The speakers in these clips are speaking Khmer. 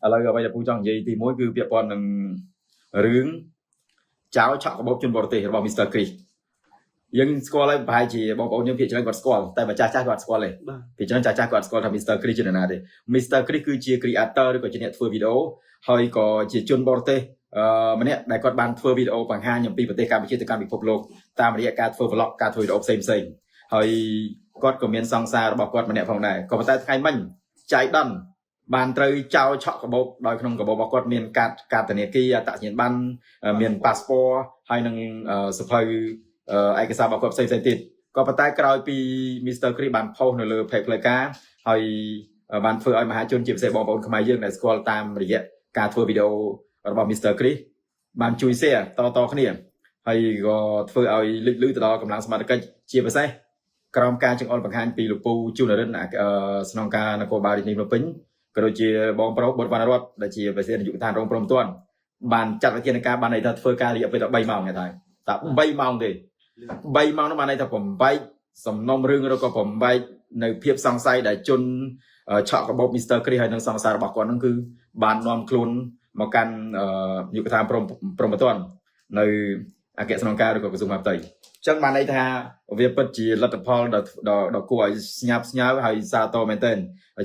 ឥឡូវអ្វីដែលពូចង់និយាយទី1គឺពាក់ព័ន្ធនឹងរឿងចៅឆក់កាបូបជនបរទេសរបស់ Mr. Chris យើងស្គាល់ហើយប្រហែលជាបងប្អូនយើងភាគច្រើនគាត់ស្គាល់តែបើចាស់ចាស់គាត់ស្គាល់ទេ បាទ ភាគច្រើនចាស់ចាស់គាត់ស្គាល់ថា Mr. Chris ជានរណាទេ Mr. Chris គឺជា creator ឬក៏ជាអ្នកធ្វើវីដេអូហើយក៏ជាជនបរទេសអឺម្នាក់ដែលគាត់បានធ្វើវីដេអូបង្ហាញអំពីប្រទេសកម្ពុជាទៅកាន់ពិភពលោកតាមរយៈការធ្វើ vlog ការធ្វើវីដេអូផ្សេងផ្សេងៗហើយគាត់ក៏មានសង្សាររបស់គាត់ម្នាក់ផងដែរក៏ប៉ុន្តែថ្ងៃមិញចៃដន្យបានត្រូវចោលឆក់កាបូបដោយក្នុងកាបូបរបស់គាត់មានកាតកាតធនាគារអត្តសញ្ញាណប័ណ្ណមានប៉ាសពតហើយនឹងសភៅឯកសាររបស់គាត់ផ្សេងៗទៀតក៏ប៉ុន្តែក្រោយពី Mr. Chris បានផុសនៅលើ page ផ្លូវការហើយបានធ្វើឲ្យមហាជនជាពិសេសបងប្អូនខ្មែរយើងដែលស្គាល់តាមរយៈការធ្វើវីដេអូរបស់ Mr. Chris បានជួយ share តៗគ្នាហើយក៏ធ្វើឲ្យលេចលឺទៅដល់កម្លាំងសមត្ថកិច្ចជាពិសេសក្រោមការចង្អុលបង្ហាញពីលោកពូជួននរិនស្នងការនគរបាលរាជធានីភ្នំពេញក៏ដូចជាបងប្រុសបុត្រវណ្ណរតដែលជាប្រធាននាយកដ្ឋានរងព្រំទណ្ឌបានចាត់វិធានការបានន័យថាធ្វើការរយៈពេល13ម៉ោងគេថាតែ3ម៉ោងទេ3ម៉ោងនោះបានន័យថាបំបែកសំណុំរឿងឬក៏បំបែកនៅភាពសង្ស័យដែលជនឆក់កាបូប Mr. Chris ហើយនិងសង្សាររបស់គាត់ហ្នឹងគឺបាននាំខ្លួនមកកាន់នាយកដ្ឋានព្រំព្រំប្រទាននៅអគ្គស្នងការឬក៏ក្រសួងមហាផ្ទៃអញ្ចឹងបានន័យថាវាពិតជាលទ្ធផលដ៏ដ៏គួរឲ្យស្ញាប់ស្ញើហើយសាទរមែនទែន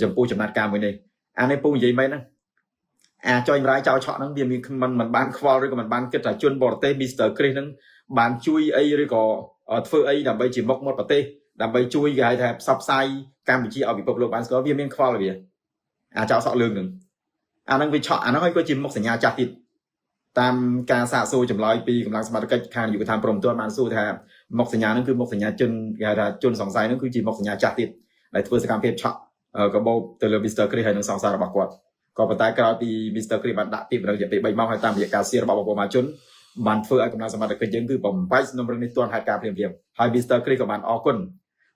ចំពោះចំណាត់ការមួយនេះអានេះពូនិយាយមែនណាអាចុយម្រាយចោលឆក់ហ្នឹងវាមានមិនមិនបានខ្វល់ឬក៏មិនបានគិតថាជនបរទេស Mr. Chris ហ្នឹងបានជួយអីឬក៏ធ្វើអីដើម្បីជាមុខមាត់ប្រទេសដើម្បីជួយគេហៅថាផ្សព្វផ្សាយកម្ពុជាឲ្យពិភពលោកបានស្គាល់វាមានខ្វល់វាអាចោលសក់លឿងហ្នឹងអាហ្នឹងវាឆក់អាហ្នឹងហើយក៏ជាមុខសញ្ញាចាស់ទៀតតាមការសាកសួរចម្លើយពីកម្លាំងសមត្ថកិច្ចខាងនាយកដ្ឋានព្រំទណ្ឌបានសួរថាមុខសញ្ញាហ្នឹងគឺមុខសញ្ញាជនគេហៅថាជនសង្ស័យហ្នឹងគឺជាមុខសញ្ញាចាស់ទៀតដែលធ្វើសកម្មភាពឆក់កាបូបទៅលើ Mr. Chris ហើយនិងសង្សាររបស់គាត់ក៏ប៉ុន្តែក្រោយពី Mr. Chris បានដាក់ពាក្យបណ្ដឹងរយៈពេល3ម៉ោងហើយតាមរយៈការសៀរបស់បងប្អូនមហាជនបានធ្វើឲ្យកម្លាំងសមត្ថកិច្ចយើងគឺបំបែកសំណុំរឿងនេះទាន់ហេតុការណ៍ភ្លាមៗហើយ Mr. Chris ក៏បានអរគុណ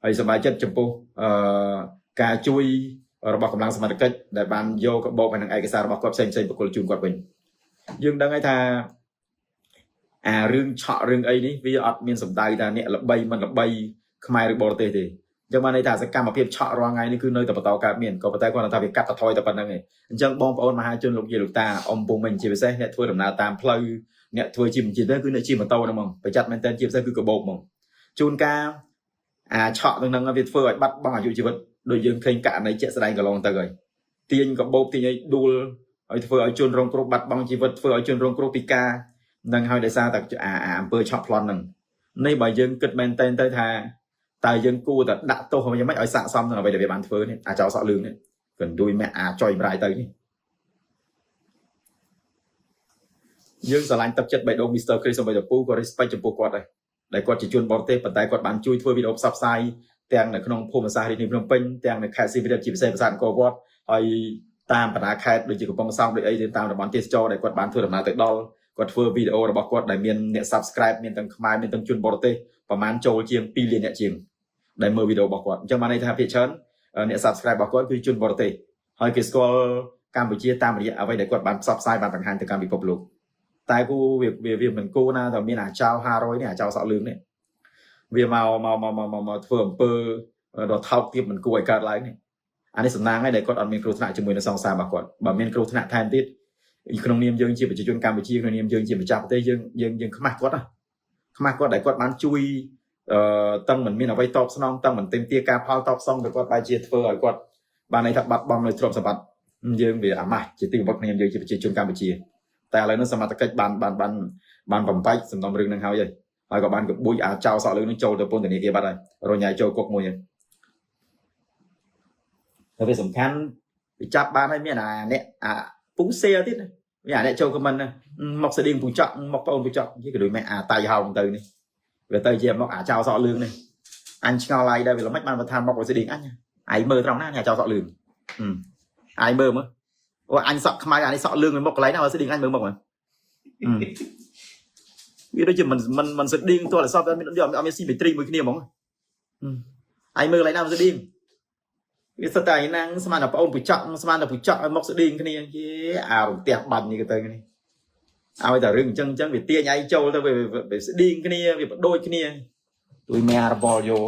ហើយសប្បាយចិត្តចំពោះអឺការជួយរបស់កម្លាំងសមត្ថកិច្ចដែលបានយកកាបូបហើយនិងឯកសាររបស់គាត់ផ្សេងៗប្រគល់ជូនគាត់វិញយើងដឹងហើយថាអារឿងឆក់រឿងអីនេះវាអត់មានសម្ដៅថាអ្នកល្បីមិនល្បីខ្មែរឬបរទេសទេអញ្ចឹងបានន័យថាសកម្មភាពឆក់រាល់ថ្ងៃនេះគឺនៅតែបន្តកើតមានក៏ប៉ុន្តែគាត់ថាវាកាត់បន្ថយតែប៉ុណ្្នឹងឯងអញ្ចឹងបងប្អូនមហាជនលោកយាយលោកតាអ៊ំពូមីងជាពិសេសអ្នកធ្វើដំណើរតាមផ្លូវអ្នកធ្វើជាបញ្ជាទៅគឺអ្នកជិះម៉ូតូហ្នឹងហ្មងប្រយ័ត្នមែនតើជាពិសេសគឺកាបូបហ្មងជួនកាលអាឆក់ទាំងហ្នឹងវាធ្វើឲ្យបាត់បង់អាយុជីវិតដូចយើងឃើញករណីជាក់ស្ដែងកន្លងទៅហើយទាញកាបូបទាញឲ្យដួលឲ្យធ្វើឲ្យជនរងគ្រោះបាត់បង់ជីវិតធ្វើឲ្យជនរងគ្រោះពិការនឹងហើយដោយសារតែអាអំពើឆក់ប្លន់ហ្នឹងនេះបើយើងគិតមែនតើទៅថាតើយើងគួរតែដាក់ទោសយ៉ាងម៉េចឲ្យស័ក្តិសមនឹងអ្វីដែលវាបានធ្វើនេះអាចោសក់លឿងនេះកណ្ដួយម៉ាក់អាចុយម្រាយទៅនេះយើងស្រឡាញ់ទឹកចិត្តបេះដូង Mr. Chris សំបីតពូក៏ respect ចំពោះគាត់ដែរដែលគាត់ជាជនបរទេសប៉ុន្តែគាត់បានជួយធ្វើវីដេអូផ្សព្វផ្សាយទាំងនៅក្នុងភូមិសាស្ត្ររាជធានីភ្នំពេញទាំងនៅខេត្តសៀមរាបជាពិសេសប្រាសាទអង្គរវត្តហើយតាមបណ្ដាខេត្តដូចជាកំពង់សោមដូចអីតាមតំបន់ទេសចរដែលគាត់បានធ្វើដំណើរទៅដល់គាត់ធ្វើវីដេអូរបស់គាត់ដែលមានអ្នក subscribe មានទាំងខ្មែរមានទាំងជនបរទេសប្រហែលចូលជាង2លានអ្នកជាងដែលមើលវីដេអូរបស់គាត់អញ្ចឹងបានន័យថាភាគច្រើនអ្នក subscribe របស់គាត់គឺជនបរទេសហើយគេស្គាល់កម្ពុជាតាមរយៈអ្វីដែលគាត់បានផ្សព្វផ្សាយបានបង្ហាញទៅកាន់ពិភពលោកតែគូវាវាមិនគួរណាតែមានអាចោ500នេះអាចោសក់លឿងនេះវាមកមកមកមកមកធ្វើអំពើដ៏ថោកទាបមិនគួរឲ្យកើតឡើងនេះអានេះសំណាងហើយដែលគាត់អត់មានគ្រោះថ្នាក់ជាមួយនឹងសង្សាររបស់គាត់បើមានគ្រោះថ្នាក់ថែមទៀតក្នុងនាមយើងជាប្រជាជនកម្ពុជាក្នុងនាមយើងជាម្ចាស់ប្រទេសយើងយើងយើងខ្មាស់គាត់ណាខ្មាស់គាត់ដែលគាត់បានជួយអឺតឹងមិនមានអ្វីតបស្នងតឹងមិនទាមទារការផលតបស្នងទៅគាត់បែរជាធ្វើឲ្យគាត់បានន័យថាបាត់បង់នៅទ្រព្យសម្បត្តិយើងវាអាម៉ាស់ជាទីបំផុតក្នុងនាមយើងជាប្រជាជនកម្ពុជាតែឥឡូវនេះសមត្ថកិច្ចបានបានបានបានបំបែកសំណុំរឿងនឹងហើយហើយក៏បានកបួយអាចោសក់លើនឹងចូលទៅពន្ធនាគារបាត់ហើយរញ៉ៃចូលគុកមួយហើយតែវាសំខាន់វាចាប់បានហើយមានអាអ្នកអាពូសេទៀតមានអាអ្នកចូលខមមិនមកស្តៀងពូចောက်មកបងពូចောက်និយាយក៏ដូចម៉ែអាតៃហោងទៅនេះវាទៅជាមកអាចោសក់លឿងនេះអញឆ្ងល់ឡៃដែរវាល្មិចបានបើថាមកស្តៀងអញឯងមើលត្រង់ណាអាចោសក់លឿងឯងមើលមើលអូអញសក់ខ្មៅអានេះសក់លឿងមកកន្លែងណាស្តៀងអញមើលមកមើលវាដូចជាមិនមិនមិនស្តៀងទោះតែសពអត់មានអត់មាន symmetry មួយគ្នាហ្មងឯងមើលកន្លែងណាមិនស្តៀងវាសិតតែឯណាងស្មានតែប្អូនពូចောက်ស្មានតែពូចောက်ឲ្យមកស្តៀងគ្នាយេអារន្ទះបាញ់នេះក៏ទៅនេះឲ្យតែរឿងអញ្ចឹងអញ្ចឹងវាទាញឯងចូលទៅវាស្តៀងគ្នាវាបដូចគ្នាទួយមែរបលយោ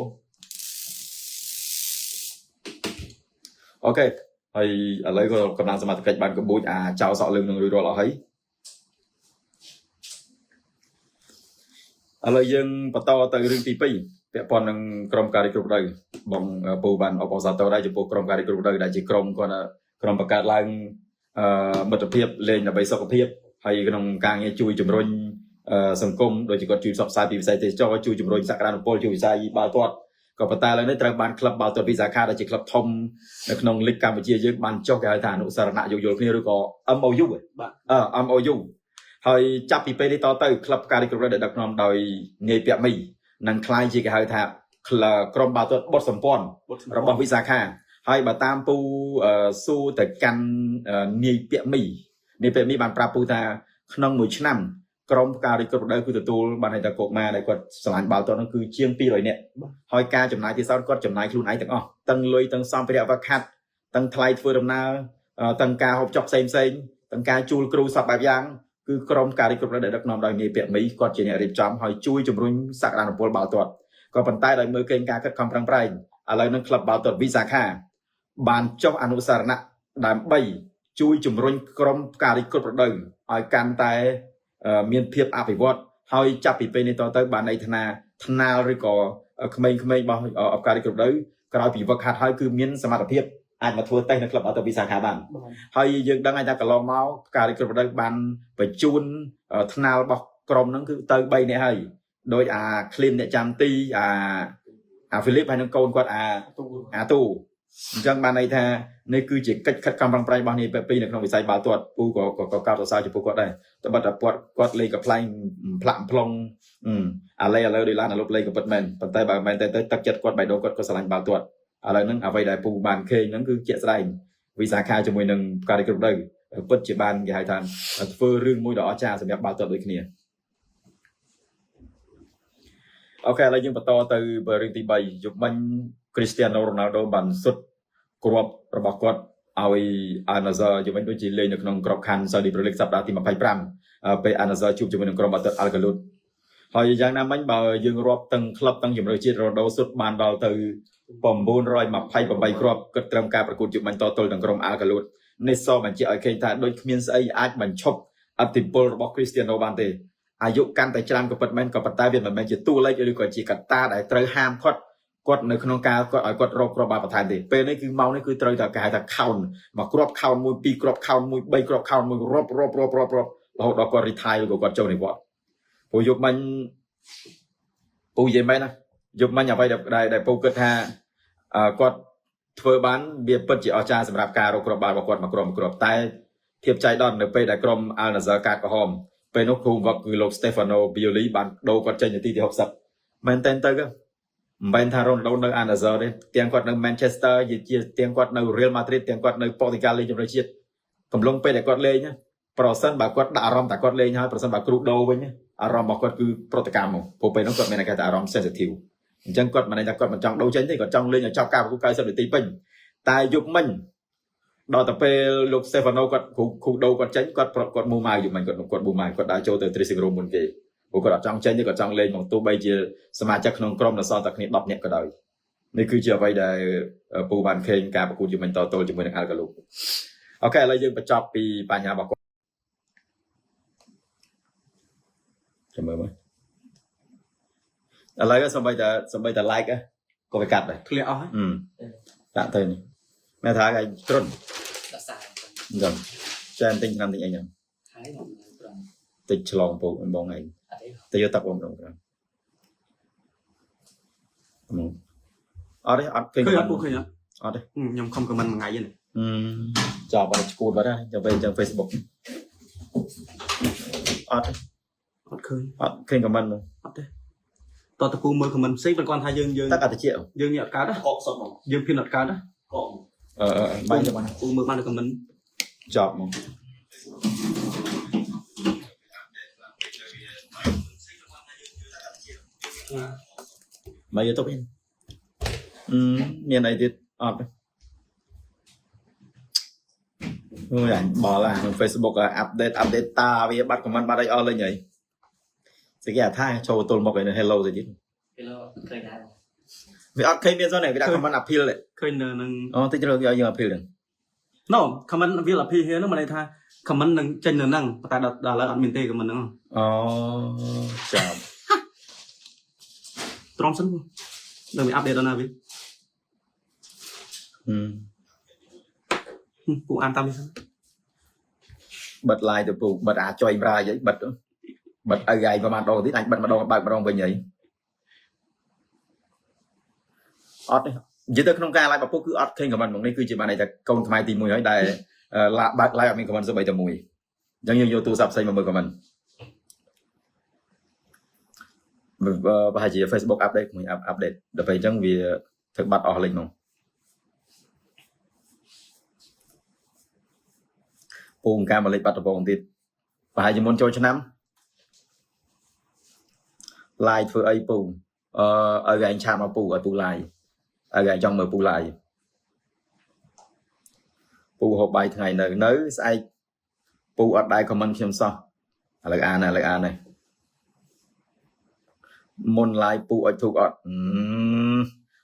អូខេ ហើយឥឡូវក៏កម្លាំងសមត្ថកិច្ចបានកបួចអាចោសក់លឿងនឹងរួចរាល់អស់ហើយឥឡូវយើងបន្តទៅរឿងទី2ពាក់ព័ន្ធនឹងក្រុមការរីកគ្រប់រដូវបងពូបានអបអរសាទរដែរចំពោះក្រុមការរីកគ្រប់រដូវដែលជាក្រុមគាត់ក្រុមបង្កើតឡើងអឺមិត្តភាពលេងដើម្បីសុខភាពហើយក្នុងការងារជួយជំរុញសង្គមដូចជាគាត់ជួយផ្សព្វផ្សាយពីវិស័យទេសចរជួយជំរុញសក្តានុពលជួយវិស័យបាល់ទាត់ក៏ប៉ុន្តែឥឡូវនេះត្រូវបានក្លឹបបាល់ទាត់វិសាខាដែលជាក្លឹបធំនៅក្នុងលីកកម្ពុជាយើងបានចុះគេហៅថាអនុសារណៈយោគយល់គ្នាឬក៏ MOU បាទ អឺ MOU ហើយចាប់ពីពេលនេះតទៅក្លឹបការរីកគ្រប់រដូវដែលដឹកនាំដោយនាយពាក់មីនឹងក្លាយជាគេហៅថាក្រុមបាល់ទាត់បុតសម្ព័ន្ធរបស់វិសាខាហើយបើតាមពូស៊ូទៅកាន់នាយពាក់មីនាយពាក់មីបានប្រាប់ពូថាក្នុងមួយឆ្នាំក្រុមការរីកគ្រប់រដូវគឺទទួលបានន័យថាកុមារដែលគាត់ស្រឡាញ់បាល់ទាត់នោះគឺជាង200នាក់ហើយការចំណាយទីសោតគាត់ចំណាយខ្លួនឯងទាំងអស់ទាំងលុយទាំងសម្ភារៈវឹកហាត់ទាំងថ្លៃធ្វើដំណើរទាំងការហូបចុកផ្សេងផ្សេងទាំងការជួលគ្រូសពបែបយ៉ាងគឺក្រុមការរីកគ្រប់រដូវដែលដឹកនាំដោយនាយពាក់មីគាត់ជាអ្នករៀបចំហើយជួយជំរុញសក្តានុពលបាល់ទាត់ក៏ប៉ុន្តែដោយមើលឃើញការខិតខំប្រឹងប្រែងឥឡូវនឹងក្លឹបបាល់ទាត់វិសាខាបានចុះអនុសារណៈដើម្បីជួយជំរុញក្រុមការរីកគ្រប់រដូវឲ្យកាន់តែមានភាពអភិវឌ្ឍហើយចាប់ពីពេលនេះតទៅបានន័យថាថ្នាលឬក៏ក្មេងៗរបស់អបការរីកគ្រប់រដូវក្រោយពីវឹកហាត់ហើយគឺមានសមត្ថភាពអាចមកធ្វើតេស្តនៅក្លឹបបាល់ទាត់វិសាខាបានហើយយើងដឹងហើយថាកន្លងមកការរីកគ្រប់រដូវបានបញ្ជូនថ្នាលរបស់ក្រុមហ្នឹងគឺទៅ3នាក់ហើយដោយអាឃ្លីនអ្នកចាំទីអាអាហ្វីលីបហើយនឹងកូនគាត់អាអាទូអញ្ចឹងបានន័យថានេះគឺជាកិច្ចខិតខំប្រឹងប្រែងរបស់នាយពេពីនៅក្នុងវិស័យបាល់ទាត់ពូក៏ក៏កោតសរសើរចំពោះគាត់ដែរតែបើតែគាត់គាត់លេងកំប្លែងផ្លាក់ផ្លុងអាឡេឥឡូវដូចឡានអាលុបលេងក៏ពិតមែនប៉ុន្តែបើមែនតែទៅទឹកចិត្តគាត់បៃដងគាត់ក៏ស្រឡាញ់បាល់ទាត់ឥឡូវហ្នឹងអ្វីដែលពូបានឃើញហ្នឹងគឺជាក់ស្ដែងវិសាខាជាមួយនឹងការរីកគ្រប់រដូវពិតជាបានគេហៅថាធ្វើរឿងមួយដ៏អស្ចារ្យសម្រាប់បាល់ទាត់ដូចគ្នាOK ឥឡូវយើងបន្តទៅរឿងទី3យប់មិញគ្រីស្ទីអាណូរ៉ូណាល់ដូបានសុទ្ធគ្រាប់របស់គាត់ឲ្យអាណាសាយប់មិញដូចជាលេងនៅក្នុងក្របខ័ណ្ឌ Saudi Pro League សប្តាហ៍ទី25ពេលអាណាសាជួបជាមួយនឹងក្រុមបាល់ទាត់ Al Kholood ហើយយ៉ាងណាមិញបើយើងរាប់ទាំងក្លឹបទាំងជម្រើសជាតិរ៉ូដូសុទ្ធបានដល់ទៅ928គ្រាប់គិតត្រឹមការប្រកួតយប់មិញតទល់នឹងក្រុម Al Kholood នេះសបញ្ជាក់ឲ្យឃើញថាដូចគ្មានស្អីអាចបញ្ឈប់ឥទ្ធិពលរបស់គ្រីស្ទីអាណូបានទេអាយុកាន់តែច្រើនក៏ពិតមែនក៏ប៉ុន្តែវាមិនមែនជាតួលេខឬក៏ជាកត្តាដែលត្រូវហាមគាត់គាត់នៅក្នុងការគាត់ឲ្យគាត់រកគ្រាប់បាល់បន្ថែមទេពេលនេះគឺម៉ោងនេះគឺត្រូវតែគេហៅថា count មកគ្រាប់ count 1 2គ្រាប់ count 1 3គ្រាប់ count 1រាប់រាប់រាប់រាប់រាប់រហូតដល់គាត់ retire ឬក៏គាត់ចូលនិវត្តន៍ព្រោះយប់មិញពូនិយាយមែនណាយប់មិញអ្វីដែលដែលពូគិតថាគាត់ធ្វើបានវាពិតជាអស្ចារ្យសម្រាប់ការរកគ្រាប់បាល់របស់គាត់មួយគ្រាប់មួយគ្រាប់តែភាពចៃដន្យនៅពេលដែលក្រុម Al Nassr កាតក្រហមពេលនោះគ្រូវឹកគឺលោក Stefano Pioli បានដូរគាត់ចេញនាទីទី60មែនតែនទៅមិនមែនថារ៉ូណាល់ដូនៅ Al Nassr ទេទាំងគាត់នៅ Manchester ជាទាំងគាត់នៅ Real Madrid ទាំងគាត់នៅ Portugal លេងជម្រើសជាតិកំឡុងពេលដែលគាត់លេងប្រសិនបើគាត់ដាក់អារម្មណ៍តែគាត់លេងហើយប្រសិនបើគ្រូដូរវិញអារម្មណ៍របស់គាត់គឺប្រតិកម្មមកព្រោះពេលនោះគាត់មានតែអារម្មណ៍ sensitive អញ្ចឹងគាត់មិនថាគាត់មិនចង់ដូរចេញទេគាត់ចង់លេងឲ្យចប់ការប្រកួត90នាទីពេញតែយប់មិញដល់ទៅពេលលោក Stefano គាត់គ្រូគ្រូដូរគាត់ចេញគាត់គាត់មូម៉ៅយប់មិញគាត់គាត់មូម៉ៅគាត់ដើរចូលទៅ dressing room មុនគេព្រោះគាត់អត់ចង់ចេញទេគាត់ចង់លេងមកទោះបីជាសមាជិកក្នុងក្រុមនៅសល់តែគ្នា10នាក់ក៏ដោយនេះគឺជាអ្វីដែលពូបានឃើញការប្រកួតយប់មិញតទល់ជាមួយនឹង Al Kholood OK ឥឡូវយើងបញ្ចប់ពីបញ្ហារបស់គាត់ចាំមើលមើលឥឡូវសំបីតែសំបីតែ like ក៏វាកាត់ដែរ ធ្លាក់អស់ហើយ ដាក់ទៅនេះមែនថាឯងទ្រុន ដាក់សារ អញ្ចឹងចែមទិញឆ្នាំទិញអីចឹង ហើយមកប្រង តិចឆ្លងពូបងឯង អត់ទេ ទៅយកទឹកបងម្ដងប្រងអត់ទេអត់ឃើញ ឃើញអត់ពូឃើញអត់ អត់ទេ ខ្ញុំខំ comment មួយថ្ងៃហ្នឹង ចប់អត់ឈួតបាត់ហើយចាំពេលអញ្ចឹង Facebook អត់ទេ អត់ឃើញ អត់ឃើញ comment មក អត់ទេតតពូមើល comment ផ្សេងប៉ុន្តែគាត់ថាយើងយើង ទឹកអត់តិច យើងនេះអត់កើត កកសុតហ្មង យើងភៀនអត់កើត កក អឺបាយទៅបាន ពូមើលបាន comment ចប់មកមកយកទៅវិញអឺមានអីទៀតអត់អូយអញបល់អាក្នុង Facebook update update តាវាបាត់ comment បាត់អីអស់លេងហើយស្អីគេអាថាចូលទល់មកឯនៅ hello ទៅទៀត គេលោឃើញដែរ វាអត់ឃើញមានសោះនេះវាដាក់ comment appeal ឃើញនៅនឹង អូតិចរើគេឲ្យយើង appeal ហ្នឹង No comment will appear here ហ្នឹងមានន័យថា comment នឹងចេញនៅហ្នឹងប៉ុន្តែដល់ដល់ឥឡូវអត់មានទេ comment ហ្នឹង អូចាំ ទ្រាំសិននឹងវា update ដល់ណាវា ហឹម ពូអានតាមនេះសិន បិទ live ទៅពូបិទអាចុយប្រាយអីបិទបិទឪឯងប្រហែលដងទៀតអាចបិទម្ដងបើកម្ដងវិញអីអត់ទេនិយាយទៅក្នុងការ live របស់ពូគឺអត់ឃើញ comment មកនេះគឺជាបានន័យថាកូនខ្មែរទី1ហើយដែលឡាបើក live អត់មាន comment សូម្បីតែមួយអញ្ចឹងយើងយកទូរស័ព្ទផ្សេងមកមើល comment ប្រហែលជា Facebook update មួយ update ដល់ពេលអញ្ចឹងវាធ្វើបាត់អស់លេខមកពូការមកលេខបាត់ដំបងទៀតប្រហែលជាមុនចូលឆ្នាំ live ធ្វើអីពូអឺឲ្យឯង chat មកពូឲ្យពូ live ឲ្យឯងចង់មើលពូ live ពូហូបបាយថ្ងៃនៅនៅស្អែកពូអត់ដែរ comment ខ្ញុំសោះឥឡូវអានឥឡូវអានហើយមុន live ពូអុចធូបអត់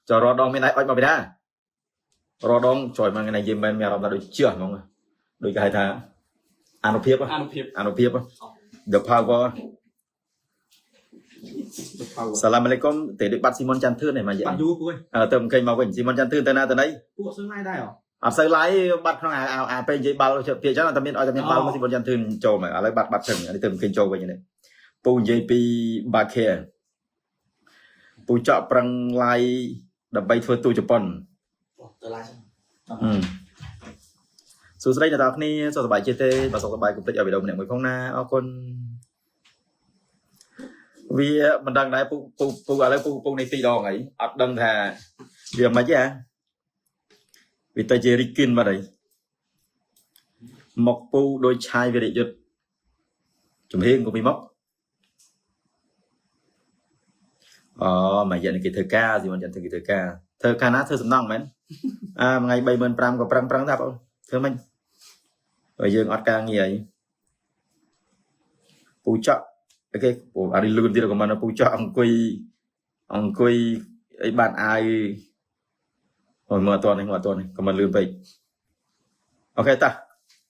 ចរដងមានអីអុចមកពីណារដងចយមកថ្ងៃនេះយេមែនមានអារម្មណ៍ថាដូចជឿហ្មងដូចគេហៅថាអានុភាព អានុភាព អានុភាព the power សាឡាមអាឡៃគុំទេដូចបាត់ស៊ីមុនច័ន្ទធឿនឯងមក បាត់យូរពូអើយ អឺទៅមិនឃើញមកវិញស៊ីមុនច័ន្ទធឿនទៅណាទៅណី ពូអត់សឹងឡាយដែរហ៎ អត់សូវឡាយបាត់ក្នុងអាអាពេលនិយាយបាល់ពាក្យចឹងតែមានឲ្យតែមានបាល់មកស៊ីមុនច័ន្ទធឿនចូលមកឥឡូវបាត់បាត់ចឹងនេះទៅមិនឃើញចូលវិញនេះពូនិយាយពីបាខេពូចក់ប្រឹងឡាយដើម្បីធ្វើទូជប៉ុន ទៅឡាចឹង សួស្តីអ្នកទាំងអស់គ្នាសុខសប្បាយជាទេបើសុខសប្បាយកុំភ្លេចឲ្យវីដេអូម្នាក់មួយផងណាអរគុណវាមិនដឹងដែរពូពូពូឥឡូវពូពូនេះពីរដងអីអត់ដឹងថាវាមិនទេហ៎វាទៅជារីគិនបាត់អីមកពូដោយឆាយវិរិយុទ្ធជំហៀងក៏ពីមកអូមួយរយៈនេះគេធ្វើការស៊ីមិនចឹងធ្វើគេធ្វើការធ្វើការណាធ្វើសំណងមែនអាមួយថ្ងៃ35000ក៏ប្រឹងប្រឹងដែរបងធ្វើម៉េចបើយើងអត់ការងារអីពូចក់អូខេពូអានេះលឿនទៀតក៏មិនពូចក់អង្គុយអង្គុយអីបានអាវអូយមើលអត់តនេះមើលអត់តនេះក៏មិនលឿនពេកអូខេតា